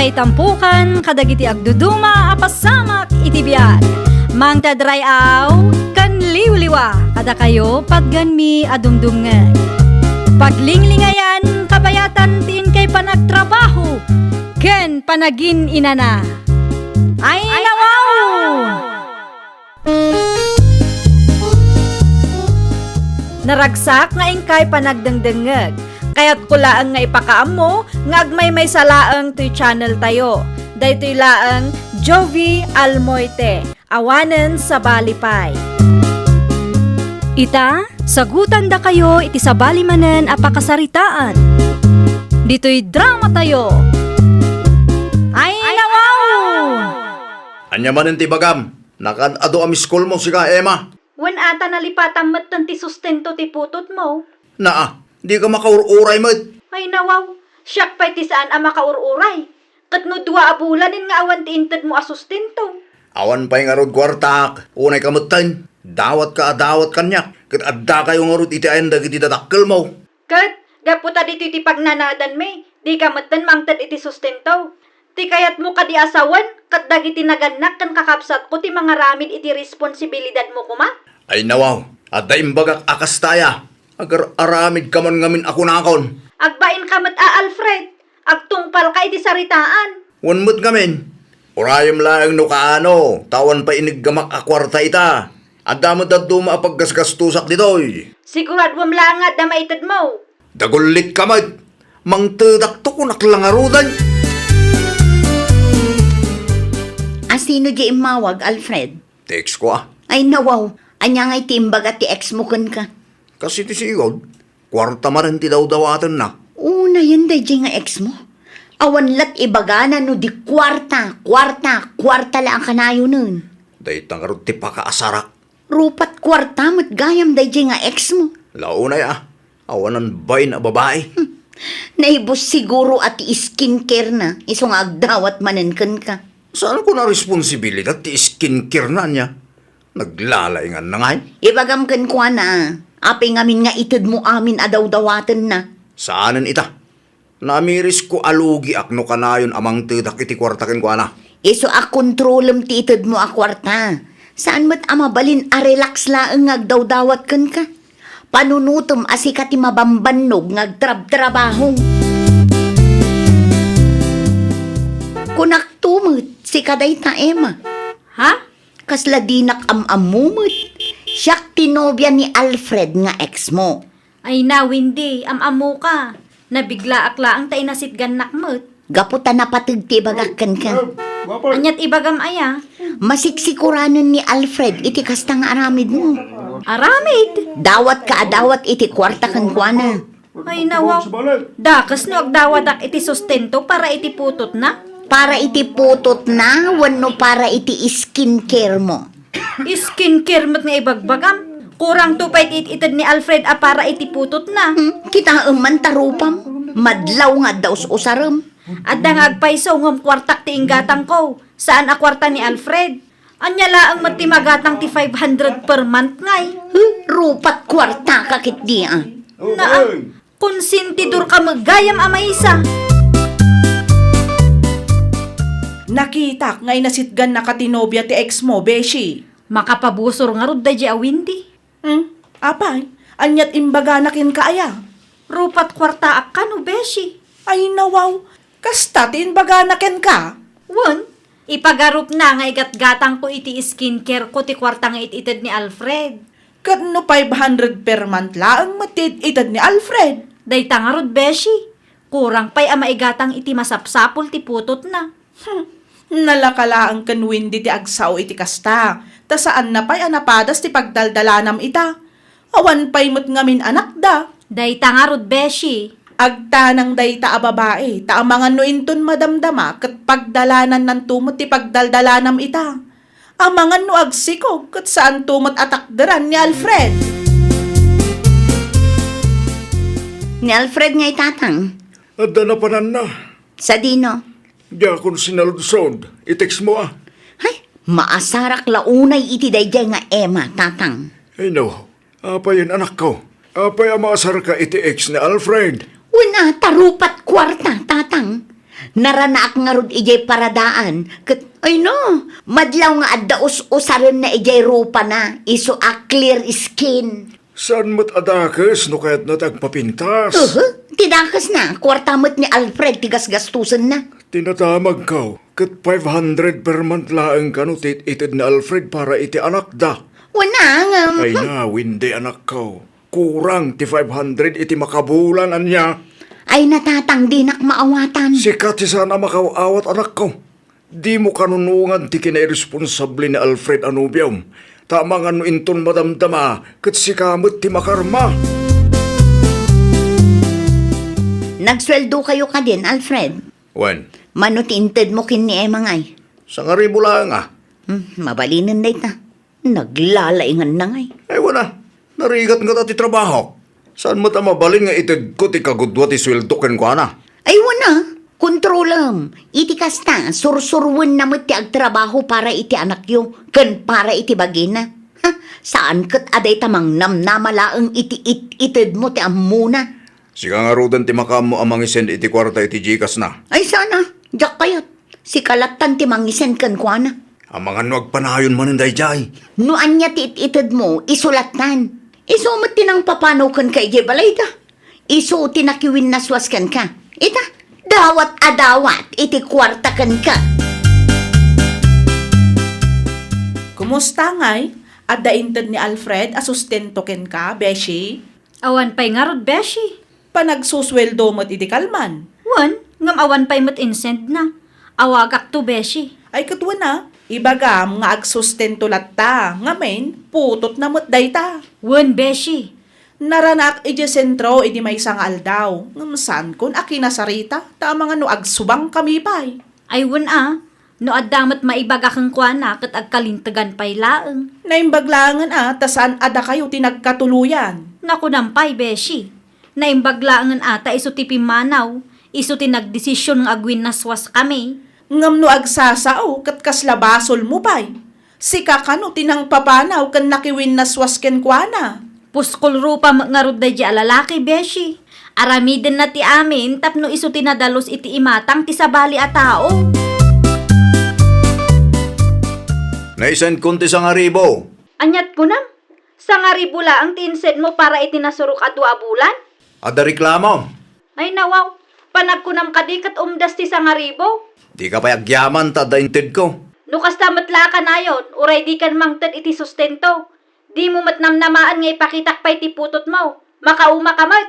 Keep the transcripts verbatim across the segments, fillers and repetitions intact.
Itampukan kadagiti agduduma a pasamak iti biag. Mangted ray-aw ken liwliwa kadakayo patgenmi a dumdumngeg. Paglinglingayan kabayatan ti inkay panagtrabaho ken panagin-inana. Ay, nawaw! Naragsak nga inkay panagdengdengngeg. Kayatko laeng nga ipakaammo nga agmaymaysa laeng toy channel tayo. Daytoy laeng Jovie Almoite, awanen sabali pay. Ita, sagutandakayo iti sabali manen a pakasaritaan. Ditoy drama tayo. Ay, nawaw! Ania manen ti ibagam? Nakaad-adu a miskolmo sika, Emma. Wen ata nalipatam metten ti sustento ti putotmo. Naa, dika makaur-uray met. Ay nawaw, siak pay ti saan a makaur-uray. Ket no dua a bulanen nga awan ti intedmo a sustento. Awan pay ngarud kuartak, unayka metten. Dawatka a dawat kaniak, ket addakayo ngarud iti ayan dagiti dadakkelmo. Ket, gapu ta ditoy ti pagnanadanmi, dika metten mangted iti sustento. Ti kayatmo kadi a sawen, ket dagiti nagannak ken kakabsatko ti mangaramid iti responsibilidadmo koma? Ay nawaw, adda imbagak a kasta aya. Agar-aramidka man ngamin a kunakon. Agbainka met a, Alfred. Agtungpalka iti saritaan. Wen met ngamin, urayem laeng no kaano, ta awan pay iniggamak a kuarta ita. Adda met dadduma a paggasgastosak ditoy. Siguraduem laeng nga adda maitedmo. Dagullitka met. Mangtedakto kunak la ngaruden. A sino di immawag, Alfred? Ti ex ko, a. Ay, nawaw. Ania ngay ti imbaga ti ex mo kenka? Kas iti sigud, kuarta manen ti dawdawatenna. Unayen daydiay nga ex mo? Awan lat ibagana no di kuarta, kuarta, kuarta la a kanayonen. Dayta ngarud ti pakaasarak. Rupat kuarta met gayam daydiay nga ex mo. Launay a, awanan bain a babai. Hmm. Naibus siguro a ti skincare na, isu nga agdawat manen kenka. Saan ko na responsibilidad ti skincare na niya? Naglalaingan na ngay. Ibagam kenkuana, apay ngamin nga itedmo amin a dawdawatenna? Saanen ita. Namirisko a lugiak no kanayon a mangtedak iti kuarta kenkuana. Isu a kontrolem ti itedmo a kuarta. Saan met a mabalin a relax laeng nga agdawdawat kenka. Panunotem a sika ti mabambannog nga agtrabtrabaho. Kunakto met, sika dayta, Emma. Ha? Kasla dinak am-ammo met. Siak ti nobia ni Alfred nga ex mo. Ay na, Wendy, am-ammoka. Nabiglaak laeng ta inasitgannak met. Gapu ta napateg ti ibagak kenka. Aniat ibagam aya? Masiksikoranen ni Alfred iti kasta nga aramidmo. Aramid? Dawatka a dawat iti kuarta kenkuana. Ay, nawaw. Dakes no agdawatak iti sustento para iti putotna? Para iti putotna wenno para iti skincare mo? Skincare met nga ibagbagam. Kurangto pay ti it-ited ni Alfred a para iti putotna. Hmm, kitaem man ta rupam. Madlaw nga adda us-usarem. Adda nga agpayso ngem kuartak ti inggatangko. Saan a kuarta ni Alfred. Ania laeng met ti magatang ti five hundred per month ngay? Hmm, rupat kuartaka ketdi a. Naa, konsentidorka met gayam a maysa. Nakitak nga inasitgannaka ti nobia ti ex mo, beshi. Makapabusor ngarud daydiay a Wendy. Hmm? Apay, aniat imbagana kenka aya? Rupat kuartaak kano, beshi. Ay, nawaw, kasta ti imbagana kenka? Wen, ipagarupna nga igatgatangko iti skincare ko ti kuarta nga it-ited ni Alfred. Ket no five hundred per month laeng met ti it-ited ni Alfred? Dayta ngarud, beshi. Kurang pay a maigatang iti masapsapul ti putotna. Hmm, nalaka laeng ken Wendy ti agsao iti kasta, ta saanna pay a napadas ti pagdaldalanam ita. Awan pay met ngamin anakda. Dayta ngarud, beshi. Agtanang dayta a babai, ta amangan no inton madamdama ket pagdalanannanto met ti pagdaldalanam ita. Amangan no agsikog ket saanto met a takderan ni Alfred. Ni Alfred ngay, Tatang? Adda napananna. Sadino? Diakon sinaludsod, i-text mo a. Hay, maasarak la unay iti daydiay nga Emma, Tatang. Ay no, apayen anakko? Apay a maasarka iti ex ni Alfred? Wen a, ta rupat kuarta, Tatang. Naranaak ngarud idiay paradaan, ket, ay no, madlaw nga adda us-usarenna idiay rupana, isu a clear skin. Saan met a dakes no kayatna ti agpapintas? Uhu, ti dakesna, kuarta met ni Alfred ti gasgastusenna. Ti nadamagko, ket five hundred per month laeng kano ti it-ited ni Alfred para iti anakda. Wen a, ngem. Ay na, Wendy, anakko. Kurang ti five hundred iti makabulan, ania? Ay na, Tatang, dinak maawatan. Sika ti saan a makaaw-awat, anakko. Dimo kanunongan ti kinairesponsable ni Alfred a nobiom. Ta amangan no inton madamdama, ket sika met ti makarma. Nagsueldokayo kadin, Alfred? Wen. Mano ti intedmo ken ni Emma ngay? Sangaribu laeng a. Hmm, mabalinen dayta. Naglalainganna ngay. Ay, wen a. Narigat ngata ti trabahok. Saan met a mabalin nga itedko ti kagudua ti sueldo kenkuana? Ay, wen a. Kontrolem. Iti kasta, sursuroenna met ti agtrabaho para iti anakyo ken para iti bagina. Ha, saan ket a dayta mangnamnama laeng iti it-itedmo ti ammona. Sika ngaruden ti makaammo a mangisend iti kuarta iti Gcash na. Ay, saan a. Diak kayat. Sika lattan ti mangisend kenkuana. Amangan no agpanayon manen daydiay. No ania ti it-itedmo, isu lattan. Isu met ti nangpapanaw kenka idiay balayda. Isu ti nakiwinnaswas kenka. Ita, dawat a dawat iti kuarta kenka. Kumusta ngay? Adda inted ni Alfred a sustento kenka, beshi? Awan pay ngarud, beshi. Panagsusueldo met idi kalman. Wen, ngem awan pay met insendna. Awagakto, beshi. Ay, ket wen a, ibagam nga agsustento latta, ngamin, putotna met dayta. Wen, beshi. Naranak idiay sentro idi maysa nga aldaw, ngem saankon a kinasarita, ta amangan no agsubangkami pay. Ay, wen a, no adda met maibaga kenkuana ket agkalintegan pay laeng. Naimbag laengen a, ta saan a dakayo ti nagkatuloyan. Nakunam pay, beshi. Naimbag laengen a ta isu ti pimmanaw, isu ti nagdesision nga agwinnaswaskami. Ngem no agsasao ket kasla basolmo pay. Sika kano ti nangpapanaw ken nakiwinnaswas kenkuana? Puskol rupa met ngarud daydiay a lalaki, beshi. Aramidenna ti amin tapno isu ti nadalus iti imatang ti sabali a tao. Naisendkon ti sangaribu. Aniat kunam? Sangaribu laeng ti insendmo para iti nasurok a dua a bulan? Adda reklamo? Ay, nawaw. Panagkunam kadi ket umdas ti sangaribu? Dika pay agyaman ta adda intedko. No kasta met la a kanayon, uray dikan mangted iti sustento. Dimo met namnamaen nga ipakitak pay ti putotmo. Makaumaka met.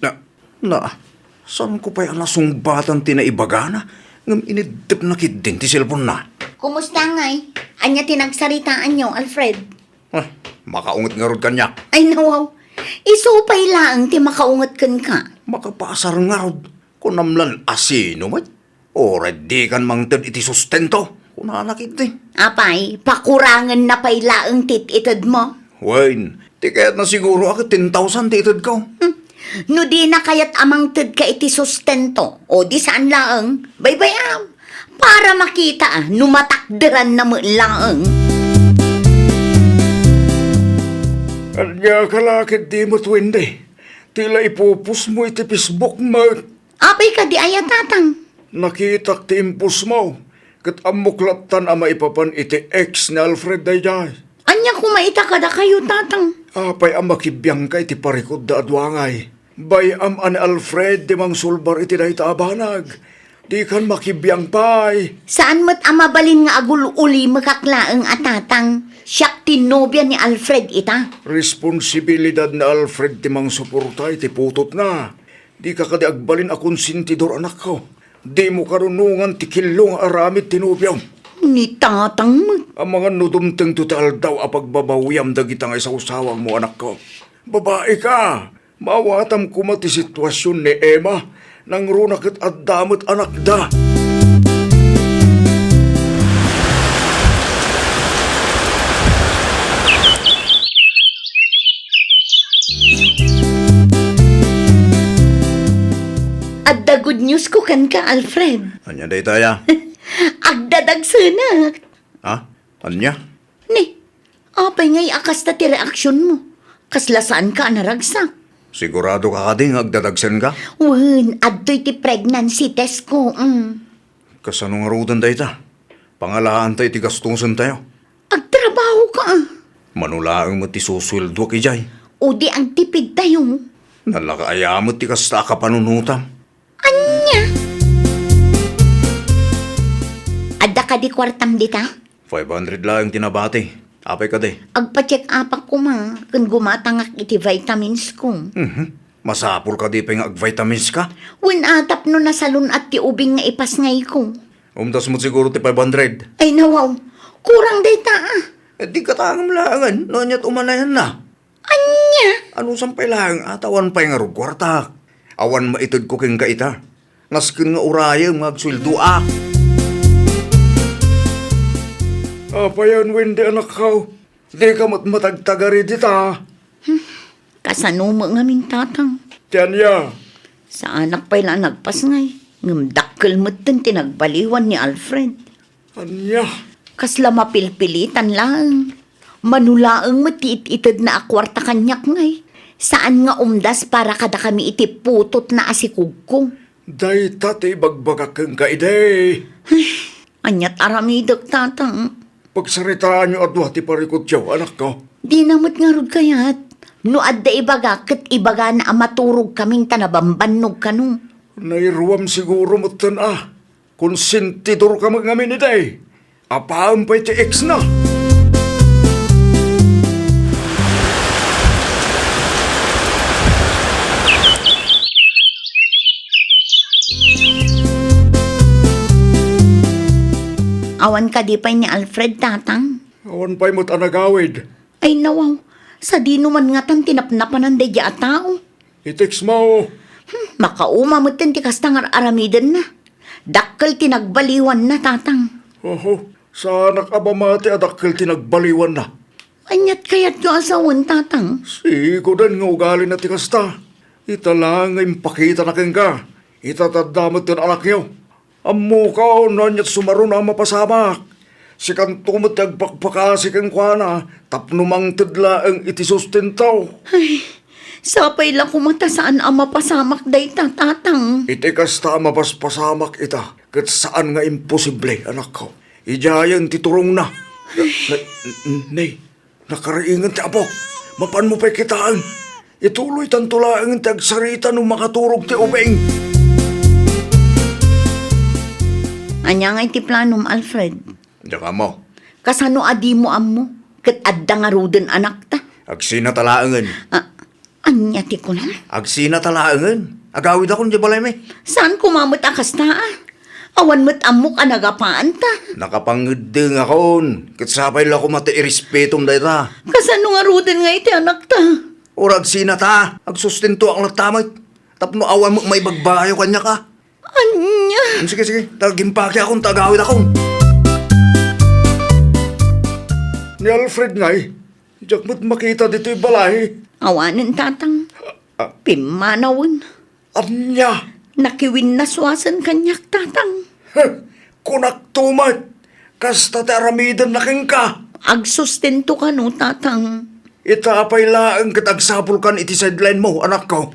Na, na, saanko pay a nasungbatan ti naibagana, ngem iniddepna ketdin ti cellphone-na. Kumusta ngay? Ania ti nagsaritaanyo, Alfred? Ah, makaunget ngarud kaniak. Ay, nawaw. Isu pay laeng ti makaunget kenka. Makapasar ngarud. Kunam lan a sino met? Uray dikan mangted iti sustento, kunana ketdi. Apay, pakurangenna pay laeng ti it-itedmo? Wen, ti kayatna siguro a ket ten thousand ti itedko. Hmm. No dina kayat a mangtedka iti sustento, o di saan laeng, baybay-am. Para makita a no matakderanna met laeng. Ania ka la ketdi met, Wendy? Ti la ipupusmo iti Facebook met. Apay kadi aya, Tatang? Nakitak ti impusmo, ket ammok lattan a maipapan iti ex ni Alfred daydiay. Ania koma ita kadakayo, Tatang? Apay a makibiangka iti parikutda a dua ngay? Bay-am a ni Alfred ti mangsulbar iti dayta a banag. Dikan makibiang pay. Saan met a mabalin nga agul-ulimekak laeng a, Tatang. Siak ti nobia ni Alfred ita. Responsibilidad ni Alfred ti mangsuporta iti putotna. Dika kadi agbalin a konsentidor, anakko. Dimo karunongan ti killo nga aramid ti nobiam. Ni Tatang met. Amangan no dumtengto ti aldaw a pagbabawiam dagita nga isawsawangmo, anakko. Babai ka. Maawatam koma ti situasion ni Emma. Nangruna ket adda met anakda. Adda good news ko kenka, Alfred. Ania daytaya? Agdadagsenak. Ha? Ania? Ni, apay ngay a kasta ti reaksionmo? Kasla saanka a naragsak? Sigurado ka kadi nga agdadagsenka? Wen, adtoy ti pregnancy test ko, mm. Kasano ngaruden dayta? Pangalaanta iti gastosentayo. Agtrabaho ka. Mano laeng met ti susueldoak idiay. O di agtipidtayo. Nalaka aya met ti kasta a kapanunotam. Ania? Adda kadi kuartam dita? Five hundred laeng ti nabati. Apay kadi? Agpa-check-upak koma ken gumatangak iti vitamins ko. Mhm. Masapul kadi pay nga agvitamins ka? Wen a, tapno nasalun-at ti ubing nga ipasngayko. Umdas met siguro ti five hundred. Ay, nawaw. Kurang dayta, ah. Eh, di katangem laengen no aniat umanayanna. Ania? Anusan pay laeng a ta awan pay ngarud kuartak. Awan maitedko kenka ita. Nasken nga urayem nga agsueldoak. Apayen, Wendy, anakko? Dika met matagtagari dita. Hmm, kasano met ngamin, Tatang? Ti ania? Saanak pay la a nagpasngay, ngem dakkel metten ti nagbaliwan ni Alfred. Ania? Kasla mapilpilitan laeng. Mano laeng met ti it-itedna a kuarta kaniak ngay. Saan nga umdas para kadakami iti putotna a sikugko. Dayta ti ibagbagak kenka idi. Ay, aniat aramidek, Tatang? Pagsaritaanyo a dua ti parikutyo, anakko. Dina met ngarud kayat. No adda ibaga, ket ibagana a maturogkamin ta nabambannog kano. Nairuam siguro metten a. Konsentidorka met ngamin idi. Apaem pay ti ex na. Awan kadi pay ni Alfred, Tatang? Awan pay met a nagawid. Ay, nawaw. Sadino man ngatan ti napnapanan daydiay a tao? I-text mo. Hmm, makauma metten ti kasta nga ar-aramidenna. Dakkel ti nagbaliwanna, Tatang. Oho, saanak a mamati a dakkel ti nagbaliwanna. Aniat kayatyo a sawen, Tatang? Sigoden nga ugalina ti kasta. Ita la nga impakitana kenka. Ita ti adda metten anakyo. Ammokon no aniat sumaruno a mapasamak. Sikanto met ti agpakpakasi kenkuana tapno mangted laeng iti sustento. Ay, sapay la koma ta saan a mapasamak dayta, Tatang. Iti kasta a mapaspasamak ita, ket saan nga imposible, anakko. Idiayen ti turongna. Na, na, n-, nay, Nakariingen ti apok. Mapanmo pay kitaen. Ituloytanto laeng ti agsarita no makaturog ti ubing. Ania ngay ti planom, Alfred? Diak ammo. Kasano a dimo ammo? Ket adda ngaruden anakta? Agsinata laengen. Ah, Ania ti kunam? Agsinata laengen. Agawidakon idiay balaymi. Saan koma met a kasta, a? Awan met ammok a nagapaanta. Nakapangeddengakon. Ket sapay la koma ti irespetom dayta. Kasano ngaruden nga iti anakta? Uray agsinata. Agsustentoak latta met. Tapno awan met maibagbayo kaniak, a. Ania? Mm, sige, sige. Ta agimpakiakon, ta agawidakon. Ni Alfred ngay, diak met makita ditoy balay. Awanen, Tatang. Ah. Pimmanawen. Ania? Nakiwinnaswasen kaniak, Tatang. Heh, kunakto met, kasta ti aramidenna kenka. Agsustento kano, Tatang. Ita pay laeng ket agsapulkan iti sideline mo, anakko.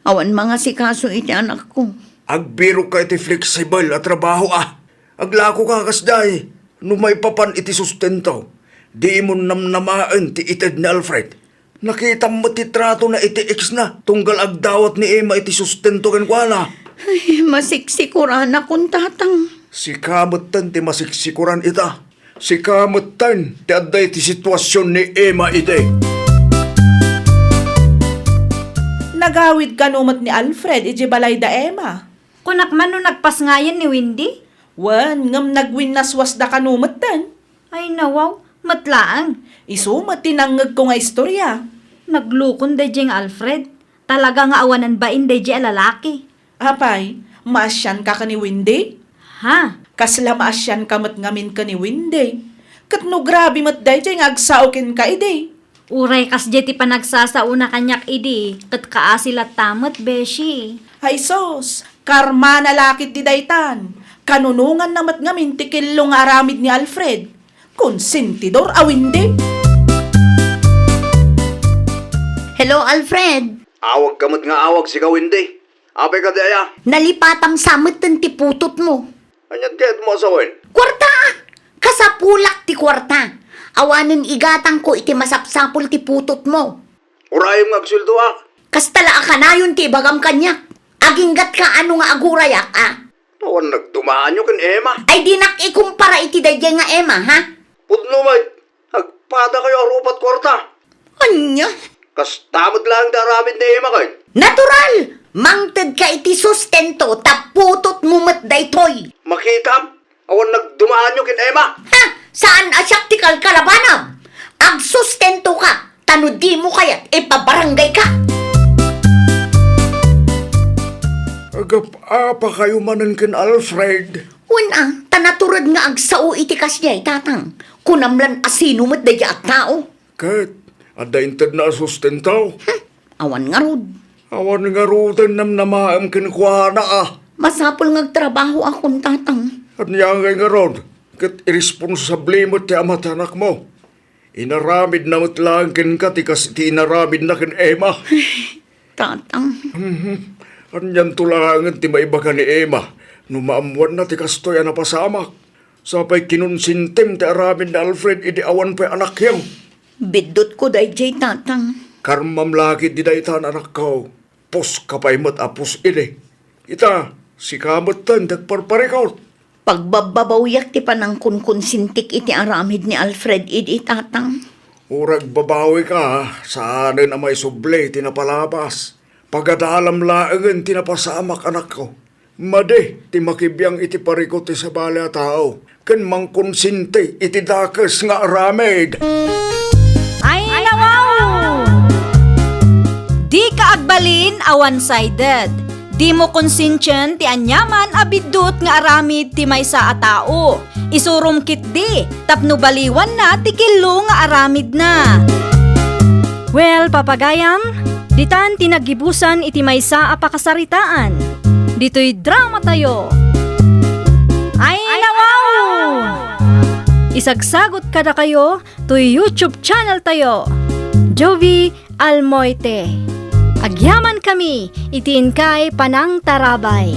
Awan mangasikaso iti anakko. Agbirokka iti flexible a trabaho, a. Aglakoka kasdiay, no maipapan iti sustento, diimon namnamaen ti ited ni Alfred. Nakitam met ti tratona iti ex na, tunggal agdawat ni Emma iti sustento kenkuana. Ay, masiksikuranakon, Tatang. Sika metten ti masiksikuran ita. Sika metten ti adda iti situasion ni Emma idi. Nagawid kano met ni Alfred idiay balay da Emma? Kunak man no nagpasngayen ni Wendy? Wen, ngem nagwinnaswasda kano metten. Ay, nawaw, met laeng. Isu met ti nangngegko nga istorya. Naglukon daydiay nga Alfred. Talaga nga awanan bain daydiay a lalaki. Apay, maasianka ken ni Wendy? Ha? Kasla maasianka met ngamin ken ni Wendy. Ket no grabe met daydiay nga agsao kenka idi. Uray kasdiay ti panagsasaona kaniak idi, ket kaasi latta met, beshi. Ay sus, karmana la ketdi daytan. Kanunonganna met ngamin ti kello nga aramid ni Alfred. Konsentidor a Wendy. Hello, Alfred. Awagka met nga awag, sika Wendy. Apay kadi aya? Nalipatam sa metten ti putotmo. Ania ti kayatmo a sawen? Kuarta! Kasapulak ti kuarta. Awanen igatangko iti masapsapul ti putotmo. Urayem nga agsueldoak. Kasta la a kanayon ti ibagam kaniak. Aginggatka a no nga agurayak, a? Awan nagdumaanyo ken Emma. Ay, dinak ikumpara iti daydiay nga Emma, ha? Pudno met, agpadakayo a rupat kuarta. Ania? Kasta met laeng ti aramid ni Emma ken. Natural! Mangtedka iti sustento ta putotmo met daytoy. Makitam, awan nagdumaanyo ken Emma. Ha? Saan a siak ti kalkalabanam? Agsustentoka, ta no dimo kayat, ipabarangayka. Agap-apakayo manen ken Alfred. Wen a, ta natured nga agsao iti kasdiay, tatang. Kunam lan a sino met daydiay a tao. Ket adda intedna a sustento? Hmm, awan ngarud. Awan ngaruden namnamaem kenkuana a. Masapul nga agtrabahoakon, tatang. Ania ngay ngarud? Ket iresponsable met ti ama ti anakmo. Inaramidna met laeng kenka ti kas iti inaramidna ken Emma. Tatang. Mhm. Anianto laengen ti maibaga ni Emma no maammoanna ti kastoy a napasamak? Sapay kinonsintim ti aramid ni Alfred idi awan pay anakyo. Biddutko daydiay, tatang. Karmam la ketdi daytan, anakko. Puska pay met a pus idi. Ita, sika metten ti agparparikut. Pagbabbabawiak ti panangkonkonsintik iti aramid ni Alfred idi, tatang. Uray agbabawika, saanen a maisubli ti napalabas. Pagadalam laengen ti napasamak, anakko. Madi ti makibiang iti parikut ti sabali a tao ken mangkonsinti iti dakes nga aramid. Ay, nawaw! Dika agbalin a one-sided. Dimo konsensien ti aniaman a biddut nga aramid ti maysa a tao. Isurom ketdi tapno baliwanna ti kello nga aramidna. Well, papagayam, ditan ti naggibusan iti maysa a pakasaritaan. Ditoy dramatayo. Ay, nawaw! Isagsagot kadakayo toy YouTube channel tayo, Jovie Almoite. Agyamankami iti inkay panangtarabay.